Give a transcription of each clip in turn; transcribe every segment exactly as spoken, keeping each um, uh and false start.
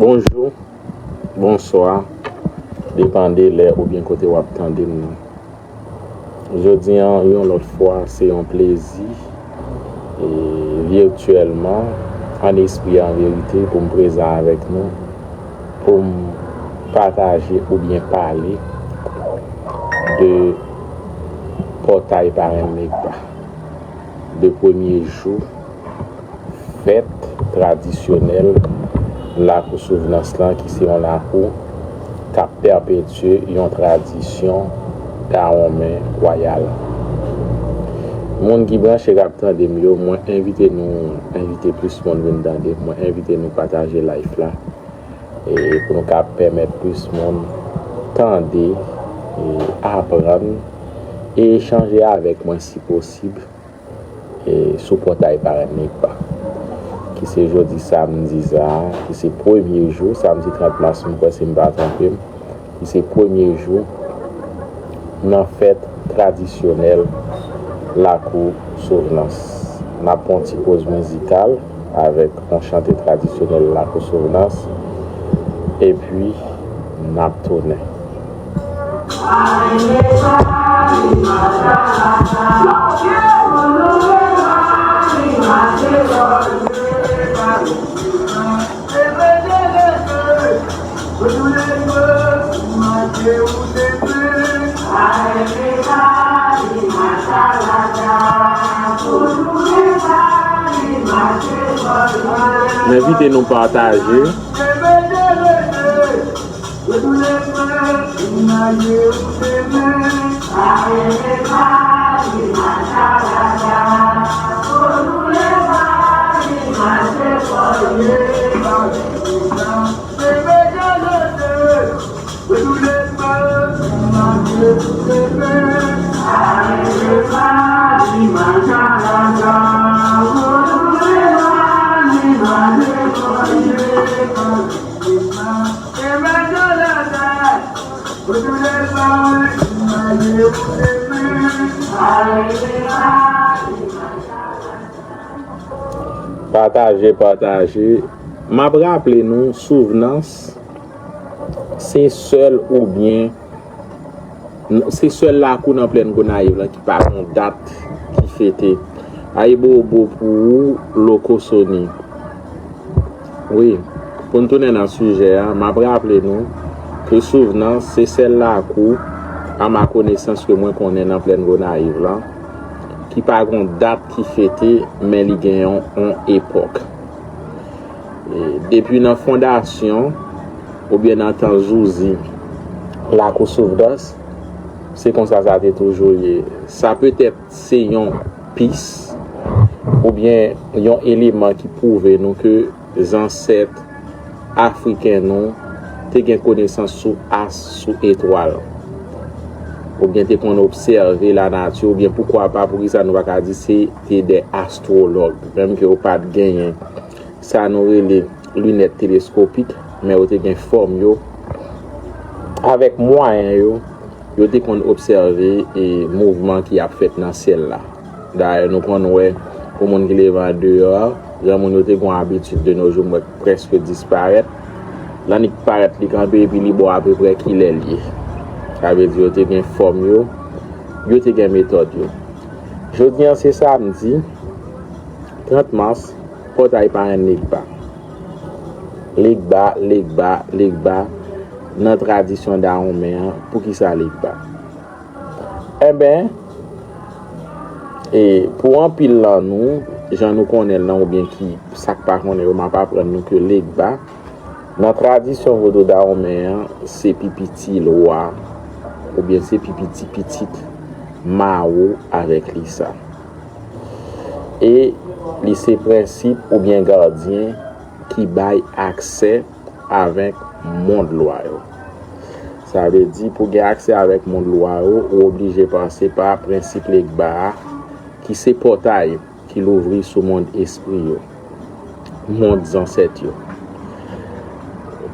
Bonjou, bonswa, depann de lè oubyen kote w ap tande m nan. Jodi a, yon lòt fwa, se yon plezi, e, vityèlman, an espri, an verite, pou m prezan avèk nou, pou m pataje oubyen pale de pòtay Parenn Legba, de premye jou fèt tradisyonèl Lakou Souvnans lan, ki se yon lakou k ap pèpetye yon tradisyon Dawonmen wayal. Moun ki branche, k ap tande m yo, mwen envite nou, envite plis moun vin tande m, mwen envite nou pataje live la, e pou nou ka pèmèt plis moun tande, e aprann, e echanje avèk mwen si posib, e sou pòtay Parenn Legba, ki se jodi samdi sa a, ki se premye jou, samdi trant mas, m kwè, si m pa twonpe m, ki se premye jou nan fèt tradisyonèl Lakou Souvnans. N ap pran yon ti poz mizikal avèk yon chante tradisyonèl Lakou Souvnans, epi n ap tounen. M envite nou pataje. Pataje, pataje. M ap raple nou, Souvnans se sèl oubyen, se sèl lakou nan plèn Gonayiv lan ki pa gon dat ki fete. Ayibobo pou ou, Loko Sony. Wi, pou n tounen nan sijè a, m ap raple nou ke Souvnans se sèl lakou, a ma konesans, ke mwen konnen nan plèn Gonayiv lan, ki pa gon dat ki fete, men li gen yon, yon epòk. E, depi nan fondasyon, oubyen nan tan Zouzi, Lakou Souvnans, se konsa sa te toujou ye. Sa petèt se yon pis, oubyen yon eleman ki pwouve nou ke zansèt afriken nou te gen konesans sou as, sou etwal, oubyen te konn obsève lanati, oubyen poukwa pa, poukisa nou pa ka di se te de astwològ, menm ke yo pa t genyen sa nou rele linèt teleskopik, men yo te gen fòm yo, avèk mwayen yo, yo te konn obsève, e, mouvman ki ap fèt nan syèl la. Dayè, nou konn wè, pou moun ki leve andeyò, granmoun yo te gen yon abitid de nos jours, m wè, k prèske disparèt. Lannik parèt, li kanpe, epi li ba w apeprè kilè l ye. Sa vle di yo te gen fòm yo, yo te gen metòd yo. Jodi a se samdi trant mas, pòtay Parenn Legba. Legba, Legba, Legba, nan tradisyon Dawonmen an, poukisa Legba? Enben, e, pou anpil nan nou, jan nou konnen l lan, oubyen ki, sa k pa konnen yo, m ap aprann nou ke Legba, nan tradisyon vodou Dawonmen an, se pi piti lwa, oubyen se pi piti pitit Mawo avèk Lisa. E li se prensip oubyen gadyen ki bay aksè avèk mond lwa yo. Sa vle di, pou gen aksè avèk mond lwa yo, ou oblije pase pa prensip Legba a, ki se pòtay ki louvri sou mond espri yo, mond zansèt yo.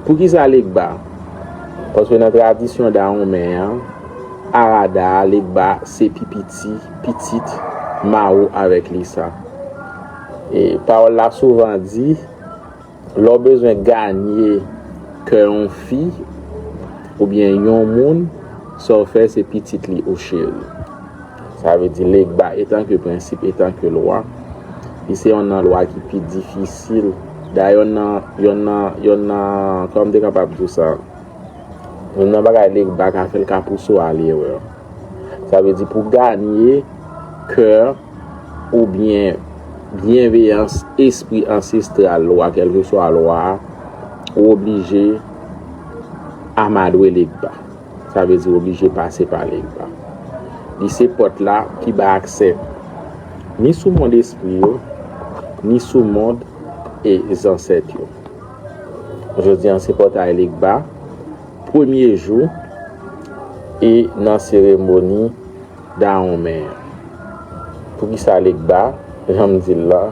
Poukisa Legba? Paske nan tradisyon Dawonmen an, Arada a, Legba se pi piti pitit Mawo avèk Lisa. E pawòl la souvan di, lè w bezwen ganye kè yon fi oubyen yon moun, sa w fè se pitit li ou cheri. Sa vle di Legba etanke prensip, etanke lwa, li se yonn nan lwa ki pi difisil. Dayè yonn nan, yonn nan, yonn nan, kòman m te kapab di w sa? Yonn nan bagay Legba ka fè, l ka pouse w a lerè. Sa vle di pou ganye kè oubyen byenveyans espri ansestral lwa, kèlkeswa lwa a, ou oblije amadwe Legba. Sa vle di ou oblije pase pa Legba. Li se pòt la ki bay aksè ni sou mond espri yo, ni sou mond e zansèt yo. Jodi a se pòtay Legba, premye jou e nan seremoni Dawonmen an. Poukisa Legba, jan m di l la,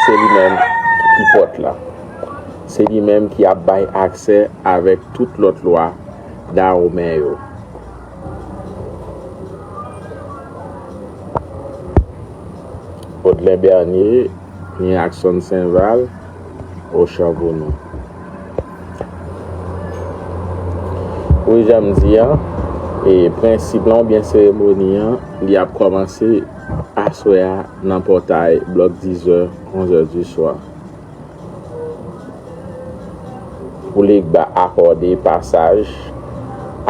se li menm ki pòt la. Se li menm ki ap bay aksè avèk tout lòt lwa Dawonmen yo. Odlen Bènye, ni Akson Senval, Ochan Bono. Wi, jan m di a, e prensip lan oubyen seremoni an, li ap kòmanse aswè a nan pòtay blòk dizè, onzè di swa. Pou Legba akòde pasaj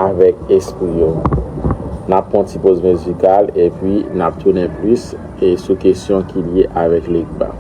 avèk espri yo. N ap pran ti poz mizikal epi n ap tounen plis e sou kesyon ki lye avèk Legba.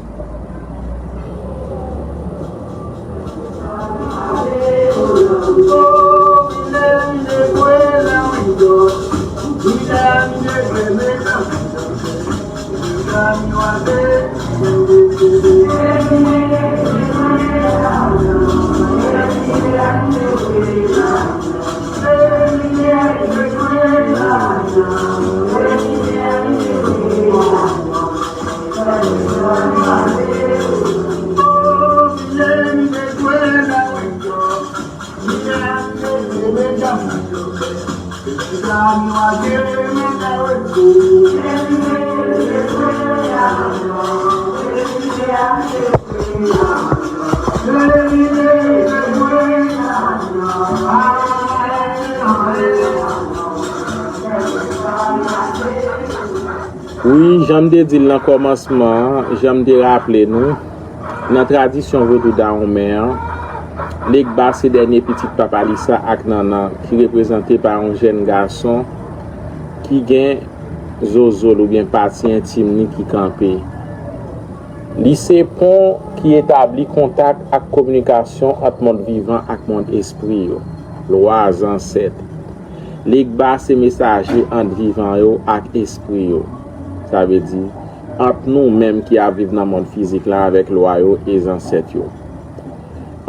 Wi, jan m te di l nan kòmansman an, jan m te raple nou, nan tradisyon vodou Dawonmen an, Legba se dènye pitit papa Lisa ak Nannan ki reprezante pa yon jèn gason ki gen zozo l oubyen pati entim li ki kanpe. Li se pon ki etabli kontak ak kominikasyon ant mond vivan ak mond espri yo, lwa, zansèt. Legba se mesaje ant vivan yo ak espri yo. Sa vle di, ant nou menm ki ap viv nan mond fizik la avèk lwa yo e zansèt yo.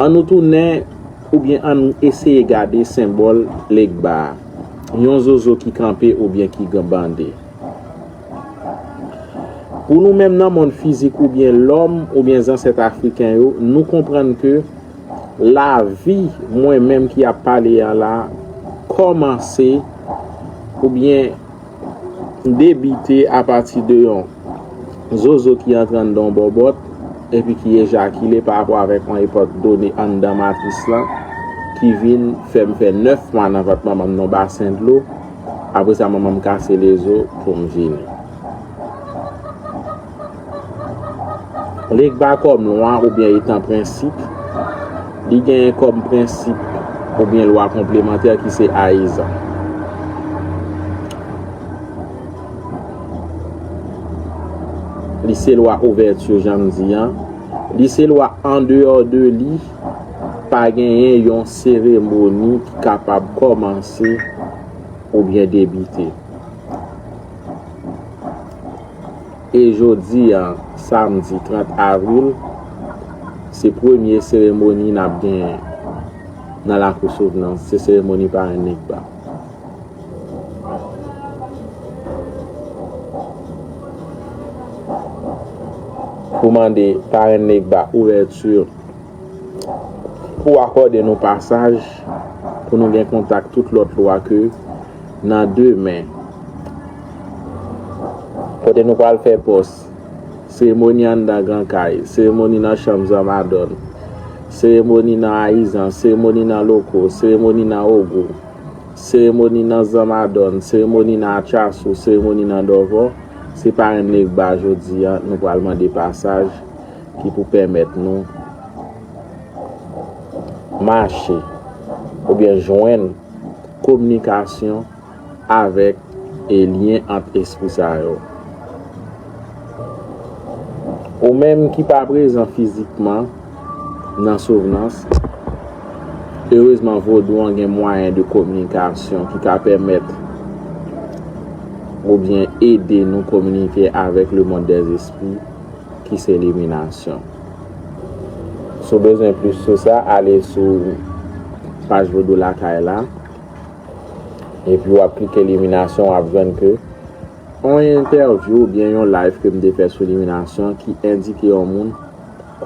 Ann nou tounen oubyen ann nou eseye gade senbòl Legba a, yon zozo ki kanpe oubyen ki bande. Pou nou menm nan mond fizik oubyen lòm oubyen zansèt afriken yo, nou konprann ke lavi mwen menm ki ap pale a la kòmanse oubyen debite apati de yon zozo ki antre anndan yon bòbòt epi ki ejakile pa rapò avèk yon epòt done anndan matris lan ki vin fè m fè nèf mwa nan vant manman m nan yon basen dlo. Apre sa, manman m kase lezo pou m vini. Legba kòm lwa oubyen etan prensip, li genyen kòm prensip oubyen lwa konplemantè ki se Ayizan. Li se lwa ouvèti, jan m di an. Li se lwa andeyò de li, pa genyen yon seremoni ki kapab kòmanse oubyen debite. E jodi a, samdi trant avril, se premye seremoni n ap genyen nan Lakou Souvnans, se seremoni parenn Legba. Pou mande parenn Legba ouvèti pou akòde nou pasaj, pou nou gen kontak tout lòt lwa ke nan demen. Kote nou pral fè pòs, seremoni anndan gran kay, seremoni nan chanm zanmadòn, seremoni nan Ayizan, seremoni nan Loko, seremoni nan Ogou, seremoni nan Zanmadòn, seremoni nan Atchasou, seremoni nan Dòvò, se parenn Legba jodi a, nou pral mande pasaj ki pou pèmèt nou mache oubyen jwenn kominikasyon avèk e lyen ant espri sa yo. Ou menm ki pa prezan fizikman nan Souvnans, erezman vodou an gen mwayen de kominikasyon ki ka pèmèt oubyen ede nou kominike avèk le monde des esprits ki se liminasyon. Si w bezwen plis sou sa, ale sou paj Vodou Lakay la. Epi w ap klike liminasyon, w ap jwenn ke yon entèvyou oubyen yon live ke m te fè sou liminasyon ki endike yon moun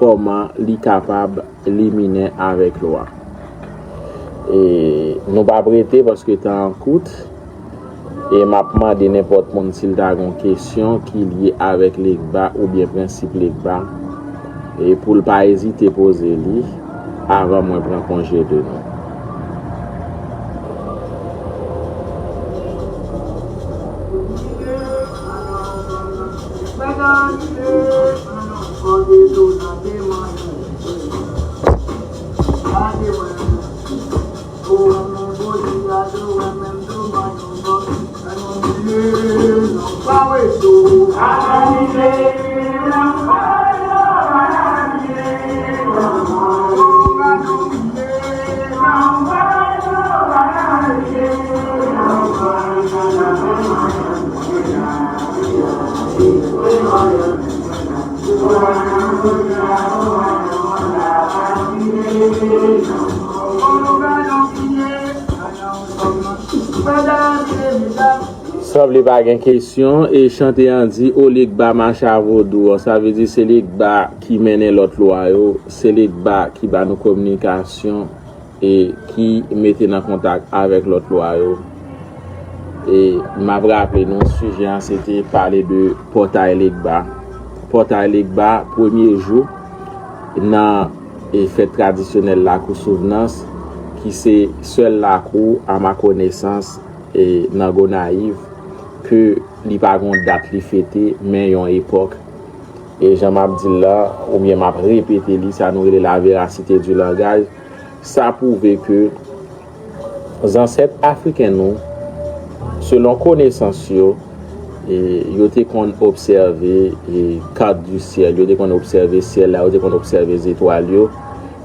kòman li kapab liminen avèk lwa. E nou p ap rete paske tan an kout. E m ap mande nenpòt moun si l ta gen yon kesyon ki lye avèk Legba oubyen prensip Legba, e pou l pa ezite poze li avan mwen pran konje de nou. Sanble pa gen kesyon, e chante an di, O Legba mache a vodou an, sa vle di se Legba ki mennen lòt lwa yo, se Legba ki ba nou kominikasyon e ki mete nan kontak avèk lòt lwa yo. E m ap raple nou, sijè an se te pale de pòtay Legba. Pòtay Legba, premye jou nan e fèt tradisyonèl Lakou Souvnans, ki se sèl lakou, a ma konesans, e nan Gonayiv, ke li pa gon dat li fete, men yon epòk. E jan m ap di l la, oubyen m ap repete li, sa nou rele la véracité du langage, sa pwouve ke zansèt afriken nou, selon konesans yo, e, yo te konn obsève, e, carte du ciel, yo te konn obsève syèl la, yo te konn obsève zetwal yo,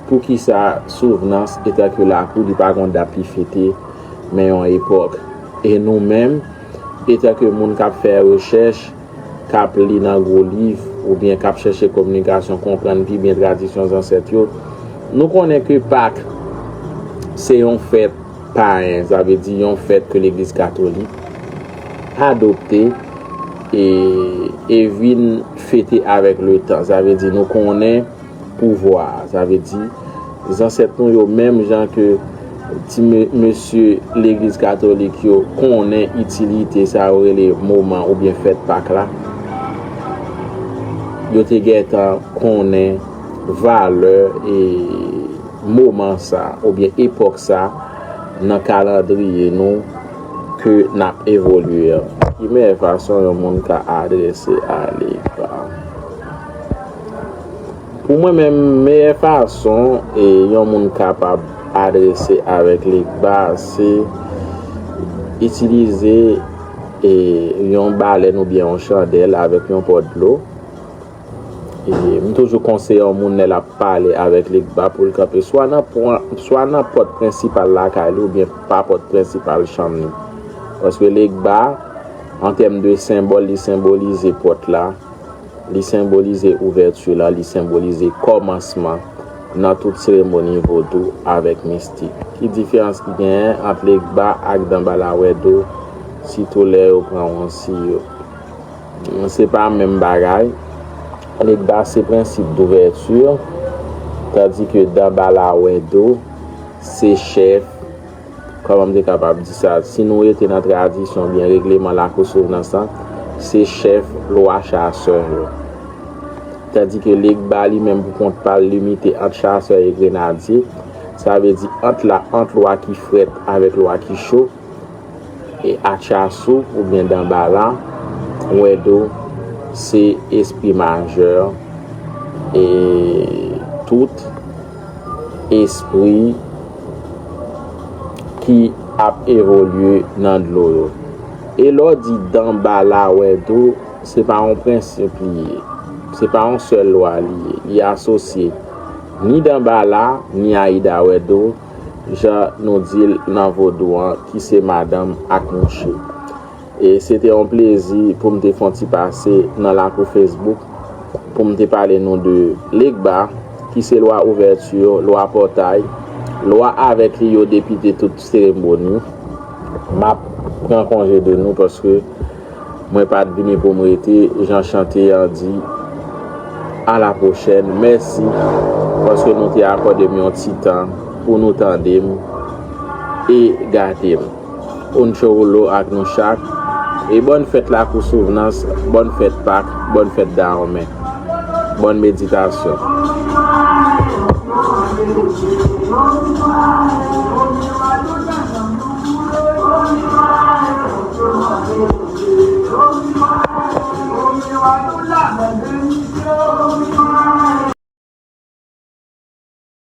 poukisa Souvnans, etanke lakou, li pa gon dat li fete, men yon epòk. E nou menm, etanke moun k ap fè rechèch, k ap li nan gwo liv, oubyen k ap chèche kominikasyon, konprann pi byen tradisyon zansèt yo, nou konnen ke Pak se yon fèt payen, sa vle di yon fèt ke Legliz Katolik adopte e, e vin fete avèk letan. Sa vle di nou konnen pouvwa a. Sa vle di, zansèt nou yo, menm jan ke ti me-, mesye Legliz Katolik yo konnen itilite sa yo rele moman oubyen fèt Pak la, yo te gentan konnen valè e moman sa oubyen epòk sa nan kalandriye nou ke n ap evolye an. Ki meyè fason yon moun ka adrese a Legba? Pou mwen menm, meyè fason e yon moun kapab adrese avèk Legba se itilize e yon balèn oubyen yon chandèl avèk yon pòt dlo. E m toujou konseye yon moun lè l ap pale avèk Legba pou l kanpe swa nan pwen, swa nan pòt prensipal lakay li oubyen pa pòt prensipal chanm li. Paske Legba, an tèm de senbòl, li senbolize pòt la, li senbolize ouvèti la, li senbolize kòmansman nan tout seremoni vodou avèk mistik. Ki diferans ki genyen ant Legba ak Danbalawèdo, sitou lè yo pran yon siyo? Se pa menm bagay. Legba se prensip douvèti, tandike Danbalawèdo se chèf, kòman m te kapab di sa, si nou rete nan tradisyon oubyen regleman Lakou Souvnans lan, se chèf lwa chasè yo. Tandike Legba li menm pou kont pa l limite ant chasè e grenadye, sa vle di ant la, ant lwa ki frèt avèk lwa ki cho. E Atchasou oubyen Danbala, Wèdo, se espri majè e tout espri ki ap evolye nan dlo yo. E lè w di Danbala Wèdo, se pa yon prensip li ye. Se pa yon sèl lwa li ye. Li asosye ni Danbala, ni Ayida Wèdo, jan nou di l nan vodou an, ki se madanm ak mouche. E se te yon plezi pou m te fè yon ti pase nan lakou Facebook, pou m te pale nou de Legba, ki se lwa ouvèti, lwa pòtay, lwa avèk li yo depite tout seremoni. M ap pran konje de nou paske mwen pa t vini pou m rete, jan chante an di, a la pwochèn. Mèsi paske nou te akòde m yon ti tan pou nou tande m e gade m. Un choulo ak nou chak. E bòn fèt Lakou Souvnans, bòn fèt Pak, bòn fèt Dawonmen. Bòn meditasyon.